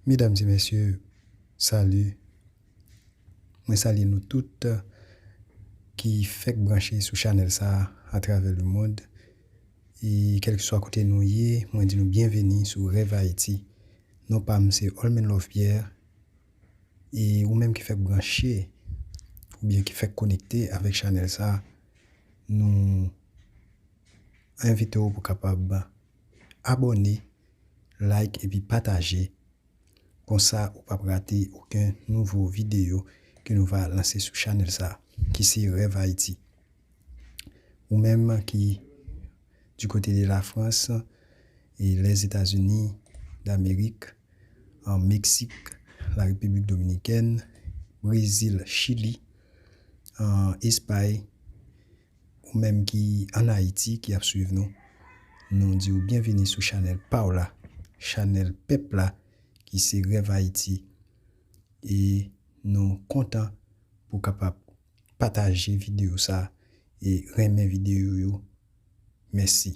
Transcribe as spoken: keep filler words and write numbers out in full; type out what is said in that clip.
Medam e mesye, sali. Mwen salye nou tout ki fèk branche sou chanèl sa a atravè lemonn. E kèlkeswa kote nou ye, mwen di nou byenveni sou Rèv Ayiti. Non pa m se Olmen Love Pierre. E ou menm ki fèk branche oubyen ki fèk konekte avèk chanèl sa a, nou envite w pou kapab abòne, like epi pataje. Konsa, ou p ap rate okenn nouvo videyo ke nou va lanse sou chanèl sa a, ki se Rèv Ayiti. Ou menm ki du côté de la France, e Lèzetazini d'Amerik, an Meksik, la Repiblik Dominikèn, Brezil, Chili, an Espay, ou menm ki ann Ayiti ki ap swiv nou, nou di w byenveni sou chanèl pa w la, chanèl pèp la, ki se Rèv Ayiti. E nou kontan pou kapab pataje videyo sa a e renmen videyo yo. Mèsi.